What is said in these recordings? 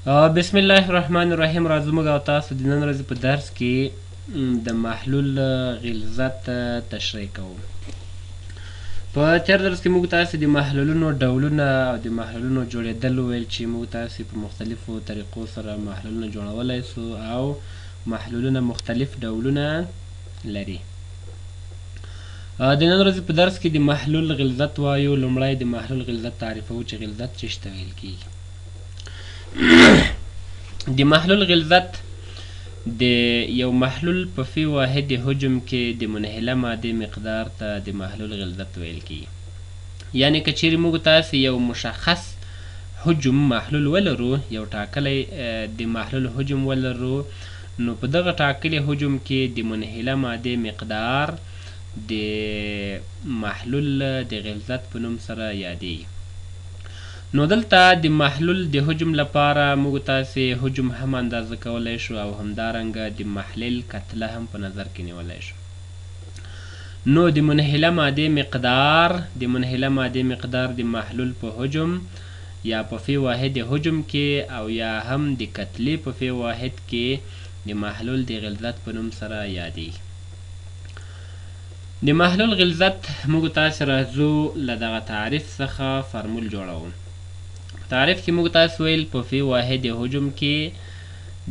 بسم الله الرحمن الرحیم. راځو موږ او تاسو د نن ورځې په درس کې د محلول غلظت تشریح کوو. په تېر درس کې موږ تاسو د محلولونو ډولونه او د محلولونو جوړېدل وویل چې موږ تاسو په مختلفو طریقو سره محلولونه جوړولی سو او محلولونه مختلف ډولونه لري. د نن ورځې په درس کې د محلول غلظت وایو. لومړی د محلول غلظت تعریفوو چې غلظت څه شي ته ویل کیږي. د محلول غلظت د یو محلول په فی واحد حجم کې د منحله مادې مقدار ته د محلول غلظت ویل کیږي. یعنی که چیرې موږ تاسې یو مشخص حجم محلول ولرو، یو ټاکلی د محلول حجم ولرو، نو په دغه ټاکلي حجم کې د منحله مادې مقدار د محلول د غلظت په نوم سره یادیږي. نو دلته د محلول د حجم لپاره موږ تاسې حجم هم اندازه کولی شو او همدارنګه د محلل کتله هم په نظر کې نیولی شو. نو د منحله مادې مقدار، د منحله مادې مقدار د محلول په حجم یا په فی واحد حجم کې او یا هم د کتلې په فی واحد کې د محلول د غلظت په نوم سره یادیږي. د محلول غلظت موږ تاسې راځو له دغه تعریف څخه فرمول جوړوو. په تعریف کې موږ تاسې ویل په فی واحد حجم کې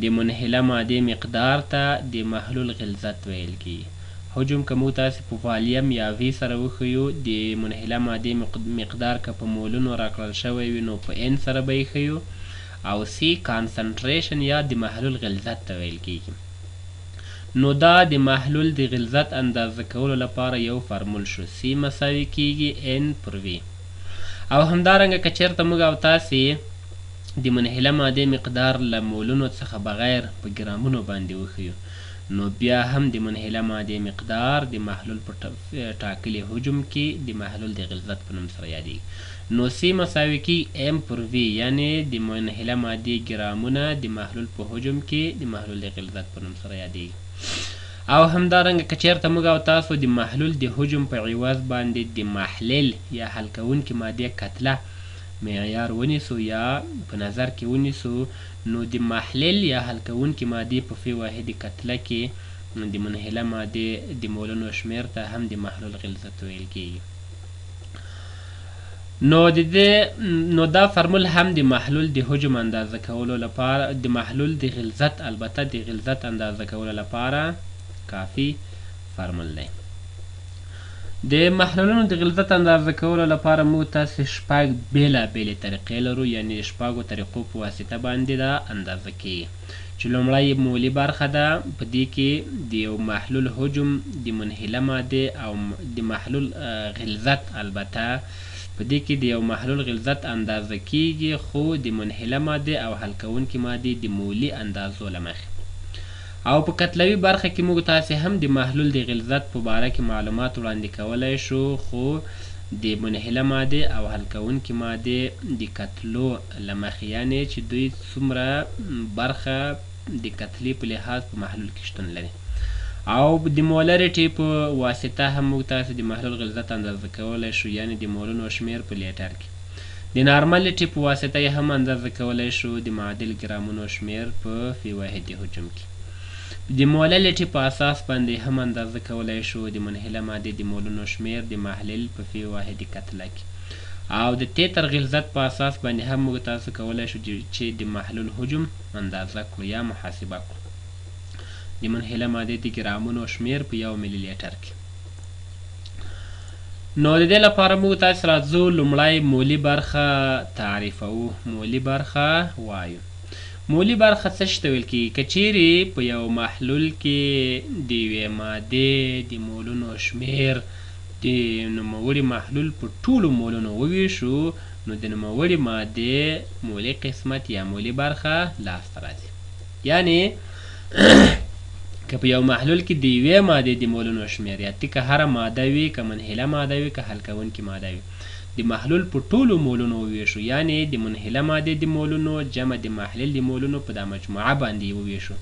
د منحله مادې مقدار ته د محلول غلظت ویل کیږي. حجم که موږ تاسې په والیم یا وی سره وښیو، د منحله مادې مقدار که په مولونو راکړل شوی وي نو په ان سره به یې ښیو، او سی کانسنټریشن یا د محلول غلظت ته ویل کیږي. نو دا د محلول د غلظت اندازه کولو لپاره یو فرمول شو، سی مساوي کیږي ان پر وی. او همدارنګه که چېرته موږ او تاسې د منحله مادې مقدار له مولونو څخه بغیر په ګرامونو باندې وښیو، نو بیا هم د منحله مادې مقدار د محلول په ټاکلي حجم کې د محلول د غلظت په نوم سره یادیږي. نو سی مساوي کیږي ام پر وی، یعنی د منحله مادې ګرامونه د محلول په حجم کې د محلول د غلظت په نوم سره یادیږي. او همدارنګه که چېرته موږ او تاسو د محلول د حجم په عوض باندې د محلل یا حل کوونکې مادې کتله معیار ونیسو یا په نظر کې ونیسو، نو د محلل یا حل کوونکې مادې په فی واحد کتله کې د منحله مادې د مولونو شمېر ته هم د محلول غلظت ویل کیږي. نو د دې نو دا فرمول هم د محلول د حجم اندازه کولو لپاره د محلول د غلظت، البته د غلظت اندازه کولو لپاره کافي فرمول دی. د محلولونو د غلظت اندازه کولو لپاره موږ تاسې شپږ بېلابېلې طریقې لرو، یعنی د شپږو طریقو په واسطه باندې دا اندازه کیږي. چې لومړی مولي برخه ده، په دې کې د یو محلول حجم د منحله مادې او د محلول غلظت، البته په دې کې د یو محلول غلظت اندازه کیږي خو د منحله مادې او حل کوونکې مادې د مولي اندازو له مخې. او په کتلوي برخه کې موږ تاسې هم د محلول د غلظت په باره کې معلومات وړاندې کولی شو، خو د منحله مادې او حل کوونکې مادې د کتلو له مخې، یعنې چې دوی څومره برخه د کتلې په لحاظ په محلول کې شتون لري. او د مولریټي په واسطه هم موږ تاسې د محلول غلظت اندازه کولی شو، یعنې د مولونو شمېر په لیټر کې. د نارملیټي په واسطه یې هم اندازه کولی شو د معادل ګرامونو شمېر په فی واحد حجم کې. د مولالیټي په اساس باندې هم اندازه کولی شو د منحله مادې د مولونو شمېر د محلل په فی واحد کتله کې. او د تیتر غلظت په اساس باندې هم موږ تاسو کولی شو چې د محلول حجم اندازه کړو یا محاسبه کړو د منحله مادې د ګرامونو شمېر په یو ملي لیټر کې. نو د دې لپاره موږ تاسو راځو لومړی مولي برخه تعریفوو. مولي برخه وایو. مولي برخه څه شي ته ویل کیږي؟ که چیرې په یو محلول کې د یوې مادې د مولونو شمېر د نوموړي محلول په ټولو مولونو وویشو، نو د نوموړي مادې مولي قسمت یا مولي برخه لاسته راځي. یعنی که په یو محلول کې د یوې مادې د مولونو شمېر، یا که هره ماده وي، که منحله ماده وي، که حل کوونکې ماده وي، د محلول په ټولو مولونو وویشو، یعنی د منحله مادې د مولونو جمع د محلل د مولونو په دا مجموعه باندې وویشو،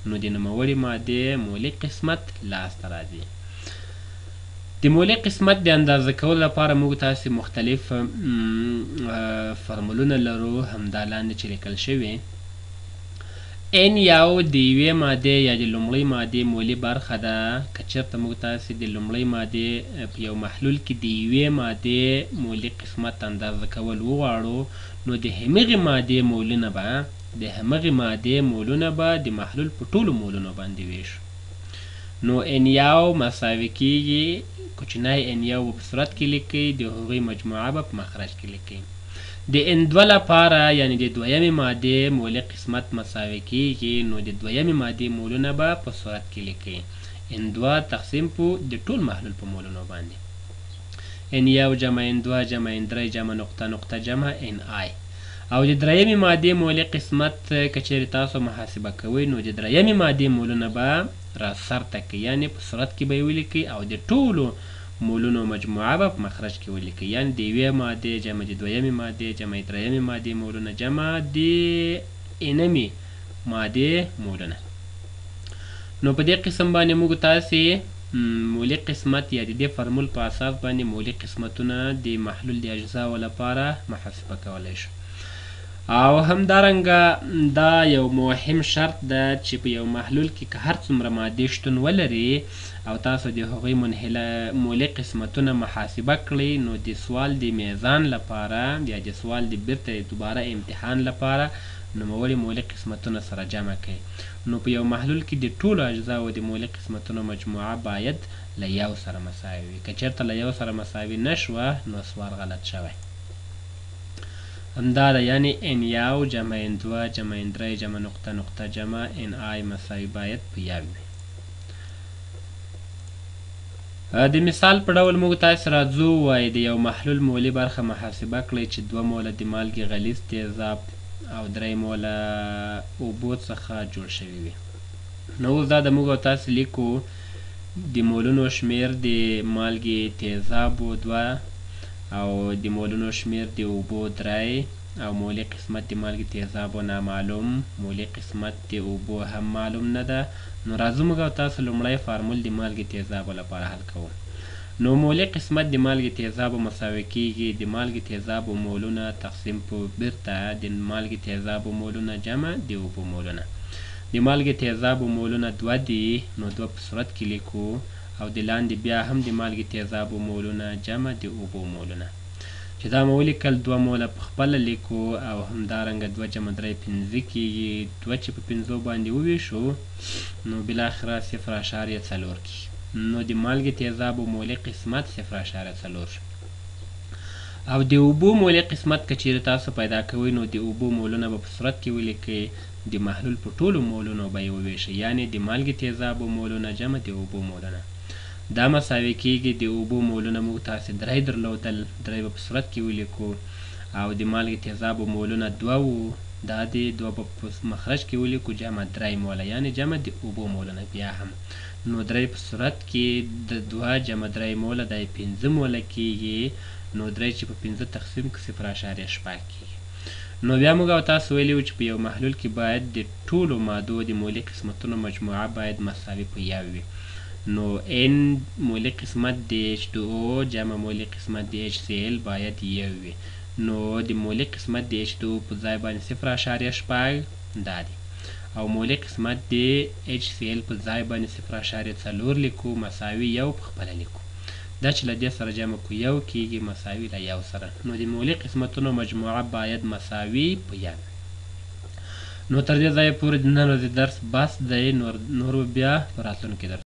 نو د نوموړي مادې مولي قسمت لاسته راځي. د مولي قسمت د اندازه کولو لپاره موږ تاسې مختلف فرمولونه لرو، همدا لاندې چې لیکل شوي. ان یو د یوې مادې یا د لومړۍ مادې مولي برخه ده. که چېرته موږ تاسې د لومړۍ مادې په یو محلول کې د یوې مادې مولي قسمت اندازه کول وغواړو، نو د همغې مادې مولونه به د همغې مادې مولونه به د محلول په ټولو مولونو باندې ویشو. نو ان یو مساوي کیږي، کوچنی ان یو به په صورت کې لیکئ، د هغوی مجموعه به په مخرج کې لیکئ. د ان دوه لپاره یعنی د دویمې مادې مولي قسمت مساوي کیږي، نو د دویمې مادې مولونه به په صورت کې لیکئ، ان دوه تقسیم په د ټول محلول په مولونو باندې، ان یو جمع ان دوه جمع ان درې جمع نقطه نقطه جمع ان آی. او د درېیمې مادې مولي قسمت که چېرې تاسو محاسبه کوئ، نو د درېیمې مادې مولونه به را سرته کړئ، یعنی په صورت کې به یې ولیکئ او د ټولو مولونو مجموعه به په مخرج کې ولیکئ، یعنی د یوې مادې جمع د دویمې مادې جمع د درېیمې مادې مولونه جمع د اینمې مادې مولونه. نو په دې قسم باندې موږ تاسې مولي قسمت یا د دې فرمول په اساس باندې مولي قسمتونه د محلول د اجزاو لپاره محاسبه کولی شو. او همدارنګه دا یو مهم شرط ده چې په یو محلول کې که هر څومره مادې شتون ولري او تاسو د هغوی منحله مولي قسمتونه محاسبه کړئ، نو د سوال د میزان لپاره یا د سوال د بیرته دوباره امتحان لپاره نوموړي مولي قسمتونه سره جمع کړئ. نو په یو محلول کې د ټولو اجزاو د مولي قسمتونو مجموعه باید له یو سره مساوي وي. که چېرته له یو سره مساوي نه شوه نو سوال غلط شوی. همدا ده، یعنی ان یو جمع ان دوه جمع ان درې جمع نقطه نقطه جمع ان آی مساوي باید په یو وي. د مثال په ډول موږ تاسې راځو وایي د یو محلول مولي برخه محاسبه کړئ چې 2 موله د مالګې غلیظ تیزاب او 3 موله اوبو څخه جوړ شوي وي. نو اوس دا د موږ او تاسې لیکو د مولونو شمېر د مالګې تیزابو 2 او د مولونو شمېر د اوبو 3 او مولي قسمت د مالګې تیزابو نامعلوم، مولي قسمت د اوبو هم معلوم نه ده. نو راځو موږ او تاسو لومړی فارمول د مالګې تیزابو لپاره حل کوو. نو مولي قسمت د مالګې تیزابو مساوي کیږي د مالګې تیزابو مولونه تقسیم په بیرته د مالګې تیزابو مولونه جمع د اوبو مولونه. د مالګې تیزابو مولونه 2 دي، نو 2 په صورت کې لیکو او د لاندې بیا هم د مالګې تیزابو مولونه جمع د اوبو مولونه. چې دا مو ولیکل 2 موله په خپله لیکو او همدارنګه 2 جمع 3 5 کیږي، 2 چې په 5 باندې وویشو نو بالاخره 0.4 کیږي. نو د مالګې تیزابو مولي قسمت 0.4 شو. او د اوبو مولي قسمت که چیرې تاسو پیدا کوئ، نو د اوبو مولونه به په صورت کې ولیکئ، د محلول په ټولو مولونو به یې وویشئ، یعنی د مالګې تیزابو مولونه جمع د اوبو مولونه. دا مساوي کیږي د اوبو مولونه موږ تاسې 3 درلودل، 3 به په صورت کې ولیکو او د مالګې تیزابو مولونه 2 وو، دا د 2 به په مخرج کې ولیکو جمع 3 موله، یعنی جمع د اوبو مولونه بیا هم. نو 3 په صورت کې د 2 جمع 3 موله دا 5 موله کیږي، نو 3 چې په 5 تقسیم کړو 0.6 کیږي. نو بیا موږ او تاسو ویلي وو چې په یو محلول کې باید د ټولو مادو د مولي قسمتونو مجموعه باید مساوي په یو وي. نو ان مولي قسمت د H2O جمع مولي قسمت د HCl باید یو وي. نو د مولي قسمت د H2O په ځای باندې 0.6 دا دی، او مولي قسمت د HCl په ځای باندې 0.4 لیکو مساوي یو په خپله لیکو. دا چې له دې سره جمع کو یو کیږي مساوي له یو سره. نو د مولي قسمتونو مجموعه باید مساوي په یو. نو تر دې ځایه پورې د نن ورځې درس بس دی، نور بیا په راتلونکي درس.